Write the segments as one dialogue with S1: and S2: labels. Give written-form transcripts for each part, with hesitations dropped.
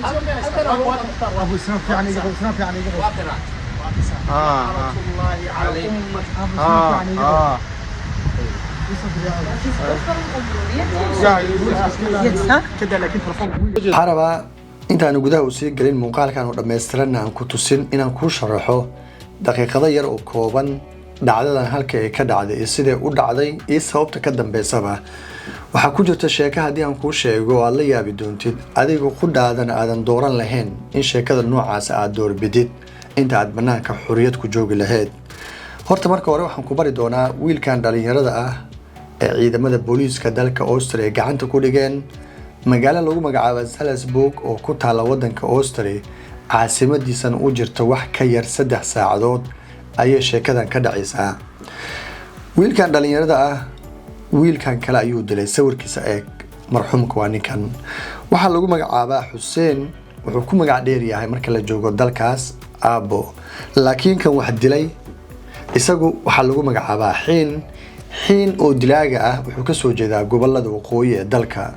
S1: Abu isna fiican iga qabo, isna fiican iga qabo.
S2: Ah.
S1: Abu isna fiican iga qabo.
S3: Waxaan rabaa intaanu gudaha u sii gelin muuqaalkan oo dhammaystiranna aan ku tusin inaan kuu sharaxo daqiiqado yar oo kooban dhacdadan, halka ay ka dhacday iyo siday u dhacday iyo sababta ka dambeysaba. Waxaa ku jirta sheeko haddii aan kuu sheego aad la yaabi doontid, adigu qudhaadana aadan dooran lahayn in sheekada noocaas aad doorbidid inta aad bannaanka xorriyad ku joogi lahayd. Horta marka hore waxaan ku bari doonaa wiilkan dhalinyarada ah ee ciidamada booliiska dalka Austria gacanta ku dhigeen magaalo lagu magacaabo Salzburg oo ku taalla wadanka Austria, caasimadiisana u jirta wax ka yar 3 saacadood ayay sheekadan ka dhacaysaa. Wiilkan dhalinyarada ah wiilkan kale ayuu dilay. Sawirkiisa eeg. Marxuumka waa ninkan, waxaa lagu magacaabaa Xuseen, wuxuu ku magac dheer yahay marka la joogo dalkaas Aabo, laakiin kan wax dilay isagu waxaa lagu magacaabaa Xiin. Xiin oo dilaaga ah wuxuu kasoo jeedaa gobolada waqooyi ee dalka.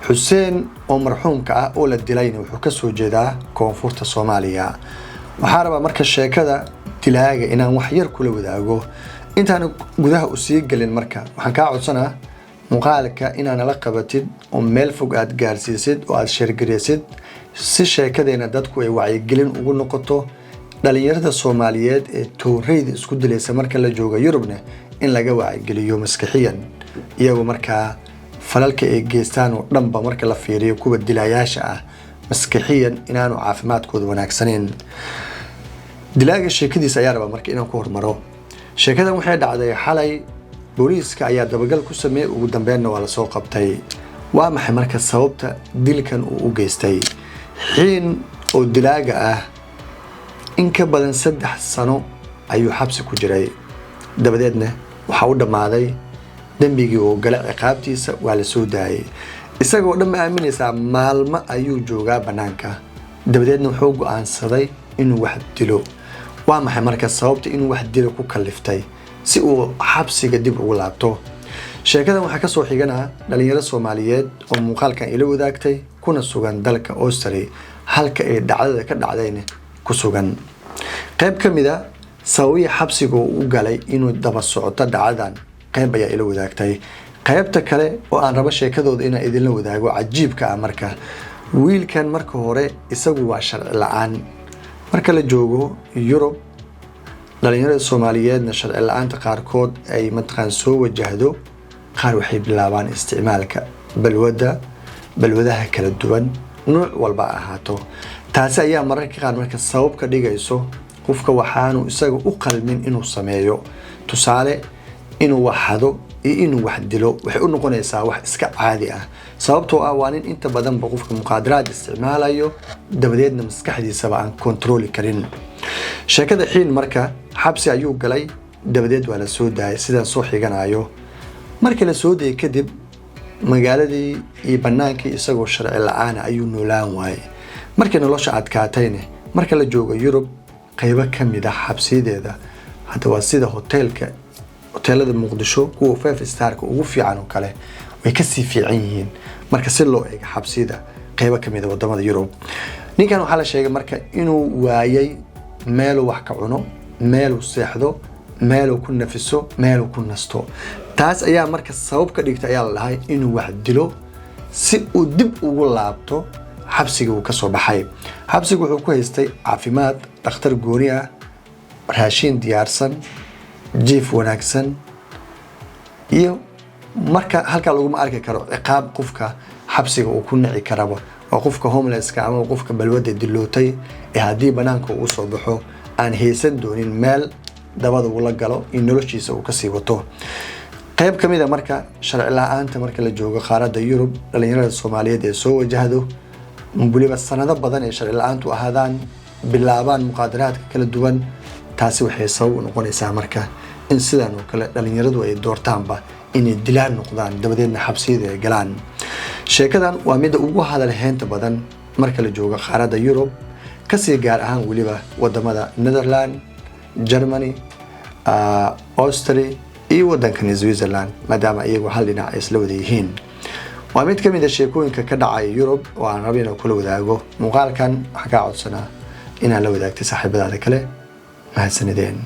S3: Xuseen oo marxuumka ah oo la dilayna wuxuu kasoo jeedaa koonfurta Soomaaliya. Waxaa rabaa marka sheekada dilaaga inaan wax yar kula wadaago intaan gudaha u sii gelin. Marka waxaan kaa codsanaa muuqaalka inaad nala qabatid oo meel fog aad gaarsiisid oo aad share gareysid, si sheekadeena dadku ay wacyigelin ugu noqoto, dhalinyarada Soomaaliyeed ee tooreyda isku dilaysa marka la jooga Yurubna in laga wacyigeliyo maskaxiyan, iyagoo markaa falalka ay geystaan oo dhanba marka la fiiriyo kuwa dilayaasha ah maskaxiyan inaanu caafimaadkooda wanaagsaneyn. Dilaaga sheekadiisa ayaa rabaa marka inaan ku hormaro. Sheekadan waxay dhacday xalay. Booliiska ayaa dabagal ku sameeyey, ugu dambeynna waa lasoo qabtay. Waa maxay marka sababta dilkan uu u geystay Xiin oo dilaaga ah? In ka badan 3 sano ayuu xabsi ku jiray, dabadeedna waxaa u dhammaaday dembigii oo gala ciqaabtiisa, waa la soo daayay. Isagoo dhan ma aaminaysaa, maalmo ayuu joogaa bannaanka, dabadeedna wuxuu go'aansaday inuu wax dilo. Waa maxay marka sababta inuu wax dilo ku kaliftay si uu xabsiga dib ugu laabto? Sheekadan waxaa kasoo xiganaa dhalinyaro Soomaaliyeed oo muuqaalkan ila wadaagtay, kuna sugan dalka Austria, halka ay dhacdada ka dhacdayna ku sugan. Qayb ka mid a sababihii xabsiga uu u galay inuu daba socoto dhacdadan qayb ayaa ila wadaagtay. Qaybta kale oo aan rabo sheekadooda inaan idinla wadaago cajiibka ah, marka wiilkan marka hore isagu waa sharci la-aan. Marka la joogo Yurub, dhalinyarada Soomaaliyeedna sharci la-aanta qaarkood ay mataqaan soo wajahdo. Qaar waxay bilaabaan isticmaalka balwadda, balwadaha kala duwan, nuuc walba ahaato. Taasi ayaa mararka qaar marka sabab ka dhigayso qofka waxaanu isaga u qalmin inuu sameeyo. Tusaale, inuu wax xado iyo inuu wax dilo waxay u noqonaysaa wax iska caadi ah, sababtoo ah waa nin inta badanba qofka muqaadaraad isticmaalayo, dabadeedna maskaxdiisaba aan kontrooli karin. Sheekada Xiin marka xabsi ayuu galay, dabadeed waa la soo daayay sidaan soo xiganayo. Markii la soo dayay kadib, magaaladii iyo banaankii isagoo sharci la-aana ayuu noolaan waayay. Markii nolosha adkaatayne, marka la joogo Yurub qaybo ka mid ah xabsiyadeeda hadda waa sida hoteelka, hoteelada Muqdisho kuwa five starka ugu fiican oo kale, way kasii fiican yihiin marka si loo eego xabsiyada qaybo ka mid a wadamada Yurub. Ninkan waxaa la sheegay marka inuu waayay meeluu wax ka cuno, meeluu seexdo, meeluu ku nafiso, meeluu ku nasto. Taas ayaa marka sabab ka dhigta ayaa la dhahay inuu wax dilo si uu dib ugu laabto xabsiga uu kasoo baxay. Xabsiga wuxuu ku haystay caafimaad, dhakhtar gooni ah, raashiin diyaarsan, jiif wanaagsan iyo marka halkaa laguma arki karo ciqaab qofka xabsiga uu ku nici karaba. Waa qofka homelesska ama qofka balwadda dilootay ee haddii banaanka uu soo baxo aan haysan doonin meel dabada uu la galo in noloshiisa uu kasii wato. Qayb ka mid a marka sharci la-aanta marka la joogo qaaradda Yurub, dhalinyarada Soomaaliyeed ee soo wajahdo, weliba sanado badan ee sharci la-aantu ahaadaan, bilaabaan muqaadaraadka kala duwan, taasi waxay sabab u noqonaysaa marka in sidan oo kale dhalinyaradu ay doortaanba inay dilaan noqdaan, dabadeedna xabsiyada ay galaan. Sheekadan waa midda ugu hadal heynta badan marka la joogo qaaradda Yurub, kasii gaar ahaan weliba wadamada Netherland, Germany, Austria iyo wadankan Switzerland, maadaama iyagu hal dhinac ay isla wada yihiin. Waa mid ka mid a sheekooyinka ka dhacay Yurub oo aan raba inaan kula wadaago muuqaalkan. Waxaan kaa codsanaa inaad la wadaagtay saaxiibadaada kale. Mahadsanideen.